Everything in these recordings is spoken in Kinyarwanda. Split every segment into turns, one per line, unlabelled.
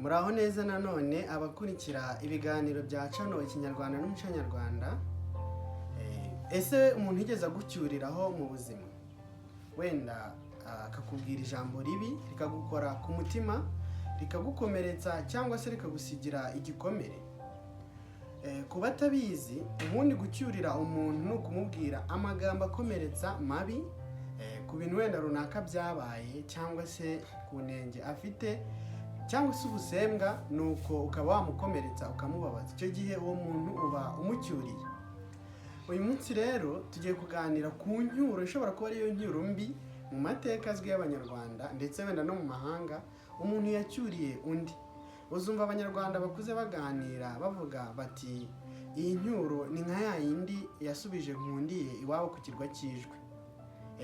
Muraho neza nanone abakurikira ibiganiro bya channel Ikinyarwanda n'Umuco Nyarwanda. Ese umuntu yigeze agucyuriraho mu buzima? Wenda akakubwira ijambo ribi rikagukora ku mutima, rikagukomeretsa cyangwa se rikagusigira igikomere. Ku batabizi, ubundi gucyurira umuntu ni ukumubwira amagambo akomeretsa mabi ku bintu wenda runaka byabaye cyangwa se ku nenge afite cyangwa se ubusembwa, nuko ukaba wamukomeretsa, ukamubabaza. Icyo gihe uwo muntu uba umucyuriye. Uyu munsi rero tugiye kuganira ku ncyuro ishobora kuba ariyo ncyuro mbi mu mateka azwi y'Abanyarwanda ndetse wenda no mu mahanga, umuntu yacyuriye undi. Uzumva Abanyarwanda bakuze baganira bavuga bati: "Iyi ncyuro ni nka ya yindi yasubije Nkundiye iwabo ku kirwa cy'Ijwi."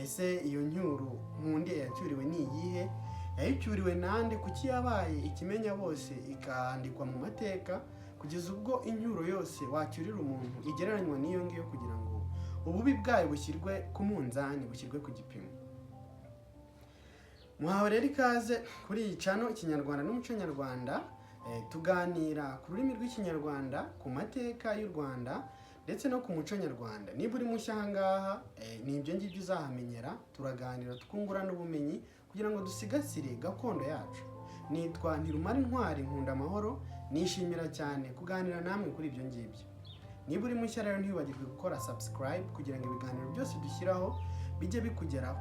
Ese iyo ncyuro Nkundiye yacyuriwe ni iyihe? Yayicyuriwe nande? Kuki yabaye ikimenya bose, ikandikwa mu mateka, kugeza ubwo incyuro yose wacyurira umuntu igereranywa n'iyo ngiyo, kugira ngo ububi bwayo bushyirwe ku munzani, bushyirwe ku gipimo? Muhawe rero ikaze kuri iyi channel Ikinyarwanda n'Umuco Nyarwanda. Tuganira ku rurimi rw'Ikinyarwanda, ku mateka y'u Rwanda ndetse no ku muco nyarwanda. Niba uri mushya aha ngaha, ni ibyo ngibyo uzahamenyera. Turaganira, twungurana ubumenyi kugira ngo dusigasire gakondo yacu. Nitwa Ntirumara Intwari, nkunda amahoro, nishimira cyane kuganira namwe kuri ibyo ngibyo. Niba uri mushya rero, ntiwibagirwe gukora subscribe kugira ngo ibiganiro byose dushyiraho bijye bikugeraho,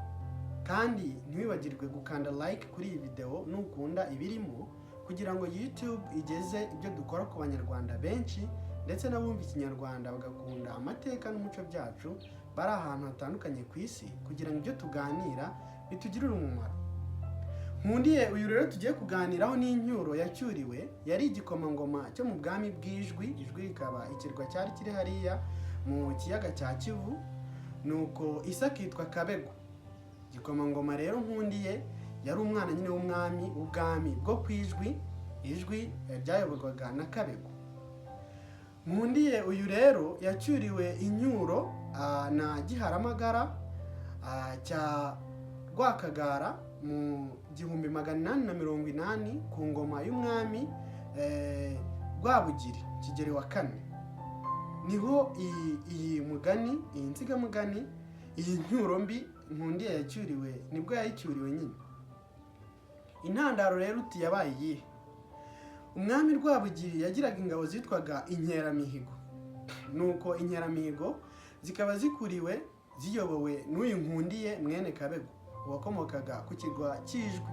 kandi ntiwibagirwe gukanda like kuri iyi video nukunda ibirimo, kugira ngo YouTube igeze ibyo dukora ku Banyarwanda benshi, ndetse n'abumva Ikinyarwanda bagakunda amateka n'umuco byacu bari ahantu hatandukanye ku isi, kugira ngo ibyo tuganira bitugirire umumaro. Nkundiye uyu rero tugiye kuganiraho n'incyuro yacyuriwe, yari igikomangoma cyo mu bwami bw'Ijwi. Ijwi rikaba ikirwa cyari kiri hariya mu kiyaga cya Kivu. Nuko ise akitwa Kabego. Igikomangoma rero Nkundiye yari umwana nyine w'umwami w'ubwami bwo ku Ijwi. Ijwi ryayoborwaga na Kabego. Nkundiye uyu rero yacyuriwe incyuro na Giharamagara cya Rwakagara mu 1880 ku ngoma y'umwami Rwabugiri Kigeli wa kane. Niho iyi mugani, iyi nsigamugani, iyi ncyuro mbi Nkundiye yacyuriwe, nibwo yayicyuriwe nyine. Intandaro rero uti yabaye iyihe? Umwami Rwabugiri yagiraga ingabo zitwaga Inkeramihigo. Nuko Inkeramihigo zikaba zikuriwe, ziyobowe n'uyu Nkundiye mwene Kabego wakomokaga ku kirwa cy'Ijwi.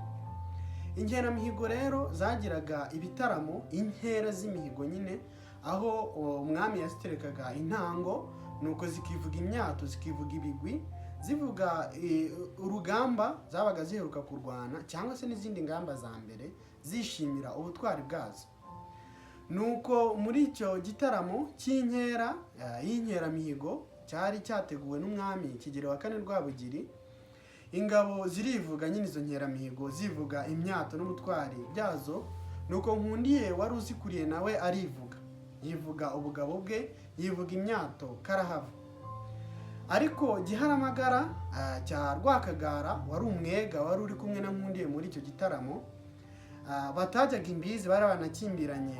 Inkeramihigo rero zagiraga ibitaramo, inkera z'imihigo nyine, aho umwami yaziterekaga intango, nuko zikivuga imyato, zikivuga ibigwi, zivuga urugamba zabaga ziheruka kurwana cyangwa se n'izindi ngamba za mbere, zishimira ubutwari bwazo. Nuko muri icyo gitaramo cy'inkera y'inkeramihigo cyari cyateguwe n'umwami Kigeli wa kane Rwabugiri, ingabo zirivuga nyine, izo nkeramihigo zivuga imyato n'ubutwari byazo. Nuko Nkundiye wari uzikuriye nawe arivuga, yivuga ubugabo bwe, yivuga imyato karahava. Ariko Giharamagara cya Rwakagara, wari umwega wari uri kumwe na Nkundiye muri icyo gitaramo, batajyaga imbizi, bari banakimbiranye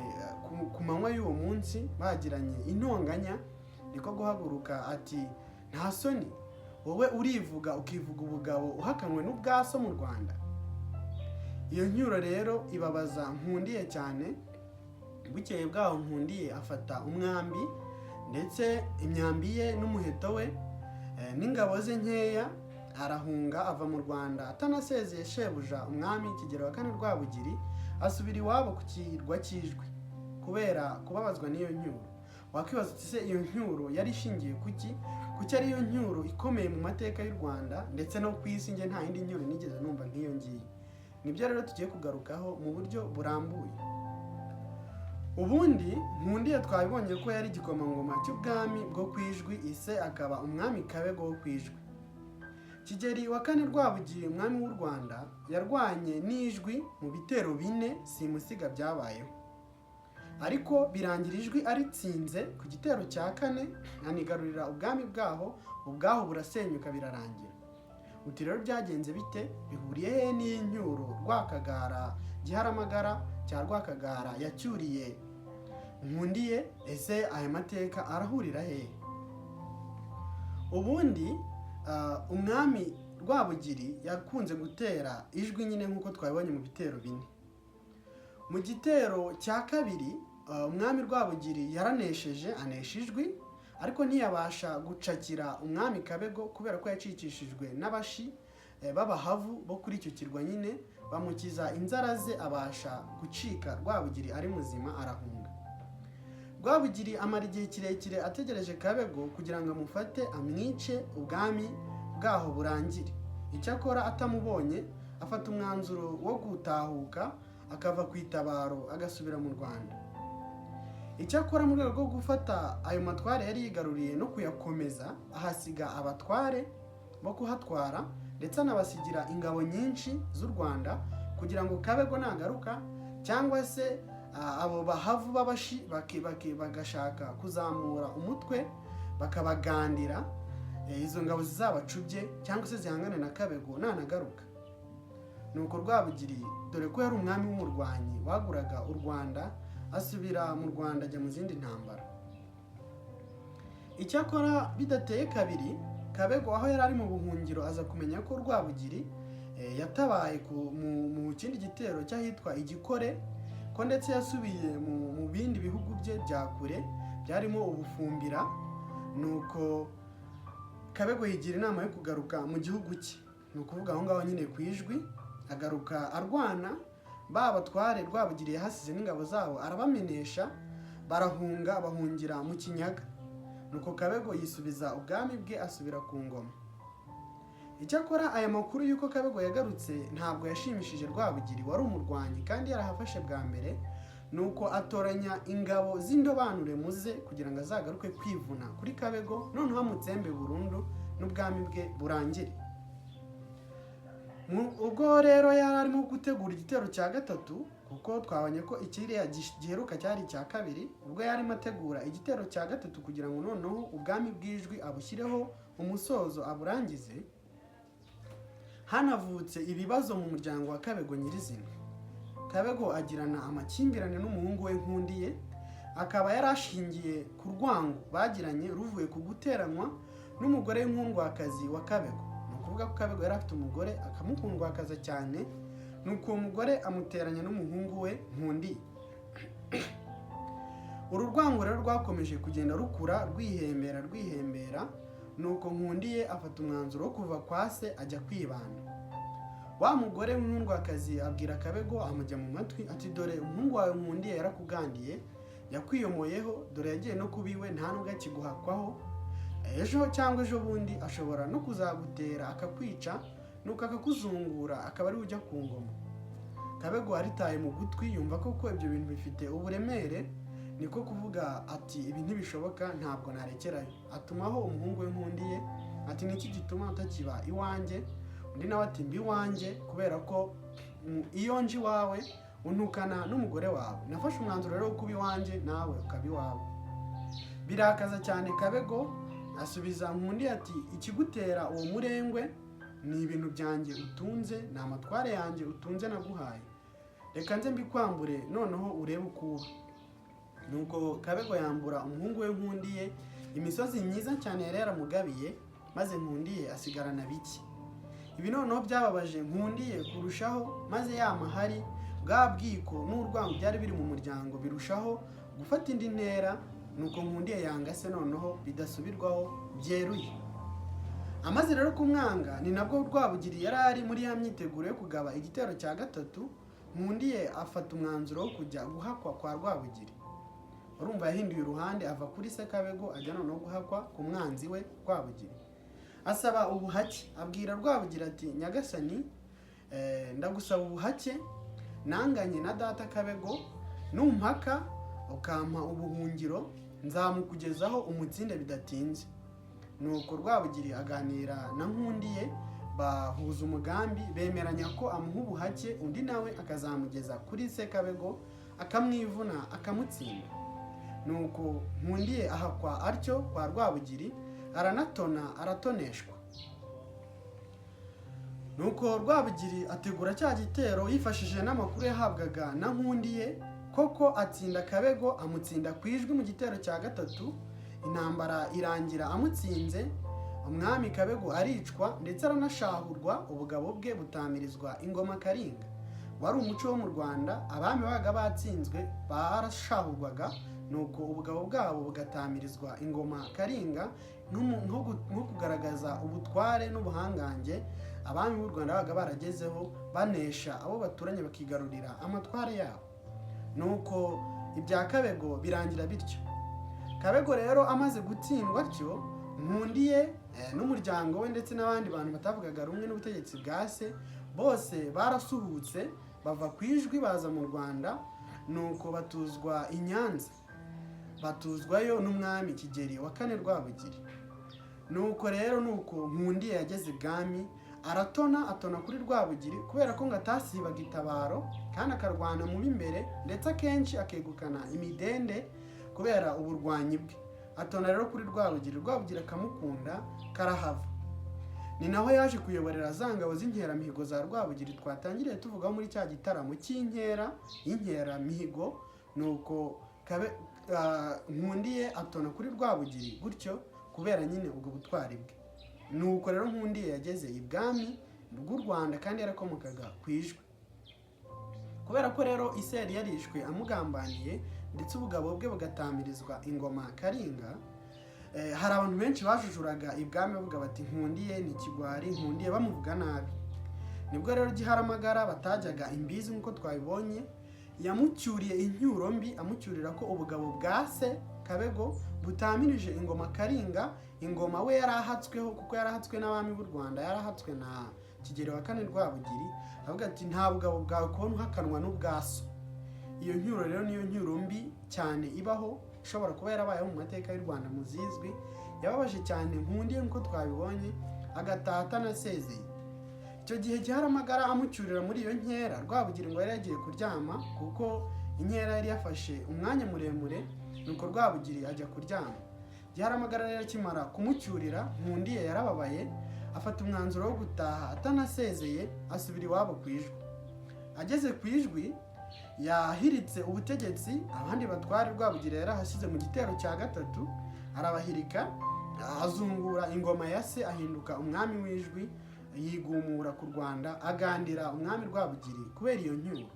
ku manywa y'uwo munsi, bagiranye intonganya, niko guhaguruka ati: "Nta soni, wowe urivuga, ukivuga ubugabo uhakanwe n'ubwaso mu Rwanda?" Iyo ncyuro rero ibabaza Nkundiye cyane. Bukeye bwaho Nkundiye afata umwambi ndetse imyambi ye n'umuheto we n'ingabo ze nkeya, arahunga, ava mu Rwanda atanasezeye shebuja umwami Kigeli wa kane Rwabugiri, asubira iwabo ku kirwa cy'Ijwi kubera kubabazwa n'iyo ncyuro. Wakwibaza uti: "Se iyo ncyuro yari ishingiye kuki? Kuki ariyo ncyuro ikomeye mu mateka y'u Rwanda ndetse no ku isi? Njye nta yindi ncyuro nigeze numva nk'iyo ngiyo." Nibyo rero tugiye kugarukaho mu buryo burambuye. Ubundi Nkundiye twabibonye ko yari igikomangoma cy'ubwami bwo ku Ijwi, ise akaba umwami Kabego wo ku Ijwi. Kigeli wa kane Rwabugiri, umwami w'u Rwanda, yarwanye n'Ijwi mu bitero bine simusiga byabayeho, ariko birangira Ijwi aritsinze ku gitero cya kane, anigarurira ubwami bwaho, ubwaho burasenyuka, birarangira. Uti rero byagenze bite? Bihuriye he n'incyuro Rwakagara Giharamagara cya Rwakagara yacyuriye Nkundiye? Ese aya mateka arahurira hehe? Ubundi umwami Rwabugiri yakunze gutera Ijwi nyine, nk'uko twabibonye mu bitero bine. Mu gitero cya kabiri, umwami Rwabugiri yaranesheje, anesha Ijwi, ariko ntiyabasha gucakira umwami Kabego kubera ko yacikishijwe n'Abashi b'Abahavu bo kuri icyo kirwa nyine, bamukiza inzara ze, abasha gucika Rwabugiri ari muzima, arahunga. Rwabugiri amara igihe kirekire ategereje Kabego kugira ngo amufate amwice, ubwami bwaho burangire. Icyakora atamubonye, afata umwanzuro wo gutahuka, akava ku itabaro agasubira mu Rwanda. Icyakora mu rwego rwo gufata ayo matware yari yigaruriye no kuyakomeza, ahasiga abatware bo kuhatwara, ndetse anabasigira ingabo nyinshi z'u Rwanda kugira ngo Kabego nagaruka cyangwa se abo Bahavu b'Abashi bagashaka kuzamura umutwe bakabagandira, izo ngabo zizabacubye cyangwa se zihangane na Kabego nanagaruka. Nuko Rwabugiri, dore ko yari umwami w'umurwanyi waguraga u Rwanda, asubira mu Rwanda ajya mu zindi ntambara. Icyakora bidateye kabiri, Kabego aho yari ari mu buhungiro aza kumenya ko Rwabugiri yatabaye mu kindi gitero cy'ahitwa Igikore, ko ndetse yasubiye mu bindi bihugu bye bya kure byarimo Ubufumbira. Nuko Kabego yigira inama yo kugaruka mu gihugu cye, ni ukuvuga aho ngaho nyine ku Ijwi. Agaruka arwana ba batware Rwabugiri yahasize n'ingabo zabo, arabamenesha, barahunga, bahungira mu Kinyaga. Nuko Kabego yisubiza ubwami bwe, asubira ku ngoma. Icyakora aya makuru y'uko Kabego yagarutse ntabwo yashimishije Rwabugiri wari umurwanyi kandi yarahafashe bwa mbere. Nuko atoranya ingabo z'indobanure muze kugira ngo azagaruke kwivuna kuri Kabego, noneho amutsembe burundu n'ubwami bwe burangire. Ubwo rero yari arimo gutegura igitero cya gatatu, kuko twabonye ko ikiriya giheruka cyari icya kabiri, ubwo yarimo ategura igitero cya gatatu kugira ngo noneho ubwami bw'Ijwi abushyireho umusozo, aburangize, hanavutse ibibazo mu muryango wa Kabego nyirizina. Kabego agirana amakimbirane n'umuhungu we Nkundiye, akaba yari ashingiye ku rwango bagiranye ruvuye ku guteranwa n'umugore w'inkundwakazi wa Kabego. Ni ukuvuga ko Kabego yari afite umugore akamukundwakaza cyane, nuko uwo mugore amuteranya n'umuhungu we Nkundiye. Uru rwango rero rwakomeje kugenda rukura, rwihembera, rwihembera. Nuko Nkundiye afata umwanzuro wo kuva kwa se ajya kwibana. Wa mugore w'inkundwakazi abwira Kabego, amujya mu matwi, ati: "Dore umuhungu wawe Nkundiye yarakugandiye, yakwiyomoyeho, dore yagiye no kuba iwe, nta nubwo akiguhakwaho. Ejo cyangwa ejo bundi ashobora no kuzagutera akakwica, nuko akakuzungura, akaba ariwe ujya ku ngoma." Kabego aritaye mu gutwi, yumva koko ibyo bintu bifite uburemere, niko kuvuga ati: "Ibi ntibishoboka, ntabwo narekerayo." Atumaho umuhungu we Nkundiye ati: "Niki gituma utakiba iwanjye?" Undi nawe ati: "Mba iwanjye kubera ko iyo nje iwawe untukana n'umugore wawe. Nafashe umwanzuro rero wo kuba iwanjye, nawe ukaba iwawe." Birakaza cyane Kabego, asubiza Nkundiye ati: "Ikigutera uwo murengwe ni ibintu byanjye utunze, ni amatware yanjye utunze naguhaye. Reka nze mbikwambure, noneho urebe uko uba." Nuko Kabego yambura umuhungu we Nkundiye imisozi myiza cyane yari yaramugabiye, maze Nkundiye asigarana bike. Ibi noneho byababaje Nkundiye kurushaho, maze ya mahari, bwa bwiko n'urwango byari biri mu muryango birushaho gufata indi ntera. Nuko Nkundiye yanga se noneho bidasubirwaho, byeruye. Amaze rero kumwanga, ni nabwo Rwabugiri yari ari muri ya myiteguro yo kugaba igitero cya gatatu. Nkundiye afata umwanzuro wo kujya guhakwa kwa Rwabugiri. Urumva yahinduye uruhande, ava kuri se Kabego, ajya noneho guhakwa ku mwanzi we Rwabugiri. Asaba ubuhake, abwira Rwabugiri ati: "Nyagasani, ndagusaba ubuhake. Nanganye na data Kabego. Numpaka ukampa ubuhungiro, nzamukugezaho umutsinde bidatinze." Nuko Rwabugiri aganira na Nkundiye, bahuza umugambi, bemeranya ko amuha ubuhake, undi nawe akazamugeza kuri se Kabego, akamwivuna, akamutsinda. Nuko Nkundiye ahakwa atyo kwa Rwabugiri, aranatona, aratoneshwa. Nuko Rwabugiri ategura cya gitero yifashishije n'amakuru yahabwaga na Nkundiye. Koko atsinda Kabego, amutsinda ku Ijwi mu gitero cya gatatu. Intambara irangira amutsinze, umwami Kabego aricwa ndetse aranashahurwa, ubugabo bwe butamirizwa ingoma Karinga. Wari umuco wo mu Rwanda, abami babaga batsinzwe barashahurwaga, nuko ubugabo bwabo bugatamirizwa ingoma Karinga nko kugaragaza ubutware n'ubuhangange abami b'u Rwanda babaga baragezeho, banesha abo baturanye bakigarurira amatware yabo. Nuko ibya Kabego birangira bityo. Kabego rero amaze gutsindwa atyo, Nkundiye n'umuryango we ndetse n'abandi bantu batavugaga rumwe n'ubutegetsi bwa se bose barasuhutse, bava ku Ijwi baza mu Rwanda. Nuko batuzwa i Nyanza, batuzwayo n'umwami Kigeli wa kane Rwabugiri. Nuko rero nuko Nkundiye yageze ibwami, aratona, atona kuri Rwabugiri kubera ko ngo atasibaga itabaro kandi akarwana mu b'imbere, ndetse akenshi akegukana imidende kubera uburwanyi bwe. Atona rero kuri Rwabugiri, Rwabugiri akamukunda karahava. Ni naho yaje kuyoborera za ngabo z'inkeramihigo za Rwabugiri twatangiriye tuvugaho muri cya gitaramo cy'inkera y'inkeramihigo. Nuko Nkundiye atona kuri Rwabugiri gutyo kubera nyine ubwo butwari bwe. Nuko rero Nkundiye yageze ibwami bw'u Rwanda kandi yarakomokaga ku Ijwi. Kubera ko rero ise yari yarishwe amugambaniye, ndetse ubugabo bwe bugatamirizwa ingoma Karinga, hari abantu benshi bajujuraga ibwami bavuga bati: "Nkundiye ni ikigwari, Nkundiye", bamuvuga nabi. Nibwo rero Giharamagara batajyaga imbizi nk'uko twabibonye, yamucyuriye incyuro mbi, amucyurira ko ubugabo bwa se Kabego butamirije ingoma Karinga, ingoma we yari ahatsweho, kuko yari ahatswe n'abami b'u Rwanda, yari ahatswe na Kigeli wa kane Rwabugiri. Avuga ati: "Nta bugabo bwawe kubona uhakanwa n'ubwa so." Iyo ncyuro rero niyo ncyuro mbi cyane ibaho, ishobora kuba yarabayeho mu mateka y'u Rwanda mu zizwi. Yababaje cyane Nkundiye nk'uko twabibonye, agataha atanasezeye. Icyo gihe Giharamagara amucyurira muri iyo nkera, Rwabugiri ngo yari yagiye kuryama, kuko inkera yari yafashe umwanya muremure. Nuko Rwabugiri ajya kuryama. Giharamagara rero akimara kumucyurira, Nkundiye yarababaye, afata umwanzuro wo gutaha atanasezeye, asubira iwabo ku Ijwi. Ageze ku Ijwi yahiritse ubutegetsi, abandi batware Rwabugiri yarahashyize mu gitero cya gatatu, arabahirika, azungura ingoma ya se, ahinduka umwami w'Ijwi, yigumura ku Rwanda, agandira umwami Rwabugiri kubera iyo ncyuro.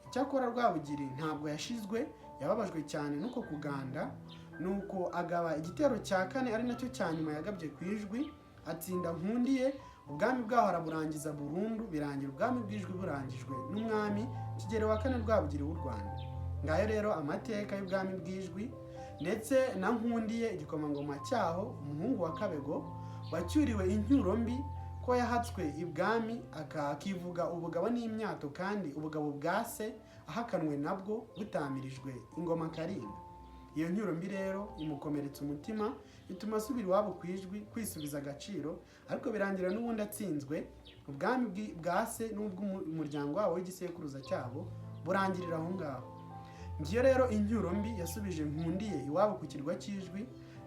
Icyakora Rwabugiri ntabwo yashizwe, yababajwe cyane n'uko kuganda, nuko agaba igitero cya kane, ari nacyo cya nyuma yagabye ku Ijwi, atsinda Nkundiye, ubwami bwaho araburangiza burundu. Birangira ubwami bw'Ijwi burangijwe n'umwami Kigeli wa kane Rwabugiri w'u Rwanda. Ngayo rero amateka y'ubwami bw'Ijwi ndetse na Nkundiye, igikomangoma cyaho, umuhungu wa Kabego wacyuriwe incyuro mbi ko yahatswe ibwami, akivuga ubugabo n'imyato, kandi ubugabo bwa se ahakanwe nabwo butamirijwe ingoma Karinga. Iyo ncyuro mbi rero imukomeretsa umutima, bituma asubira iwabo ku Ijwi kwisubiza agaciro, ariko birangira n'ubundi atsinzwe, ubwami bwa se n'ubw'umuryango wabo w'igisekuruza cyabo burangirira aho ngaho. Ngiyo rero incyuro mbi yasubije Nkundiye iwabo ku kirwa cy'Ijwi,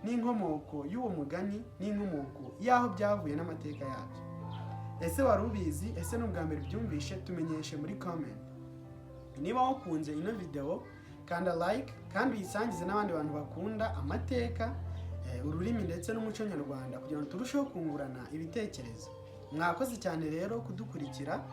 n'inkomoko y'uwo mugani, n'inkomoko y'aho byavuye n'amateka yabyo. Ese wari ubizi? Ese ni ubwa mbere ubyumvishe? Tumenyeshe muri comment. Niba wakunze ino video, kanda like kandi uyisangize n'abandi bantu bakunda amateka, ururimi ndetse n'umuco nyarwanda, kugira ngo turusheho kungurana ibitekerezo. Mwakoze cyane rero kudukurikira.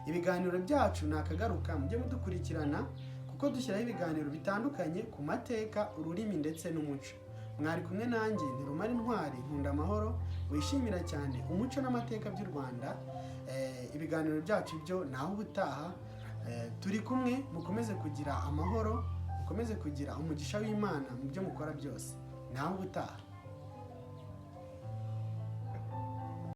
Ibiganiro byacu ni akagaruka, mujye mudukurikirana kuko dushyiraho ibiganiro bitandukanye ku mateka, ururimi ndetse n'umuco. Mwari kumwe nanjye Ntirumara Intwari, nkunda amahoro, wishimira cyane umuco n'amateka by'u Rwanda. Ibiganiro byacu byo naho ubutaha. Turi kumwe, mukomeze kugira amahoro, mukomeze kugira umugisha w'Imana mu byo mukora byose. Naho ubutaha.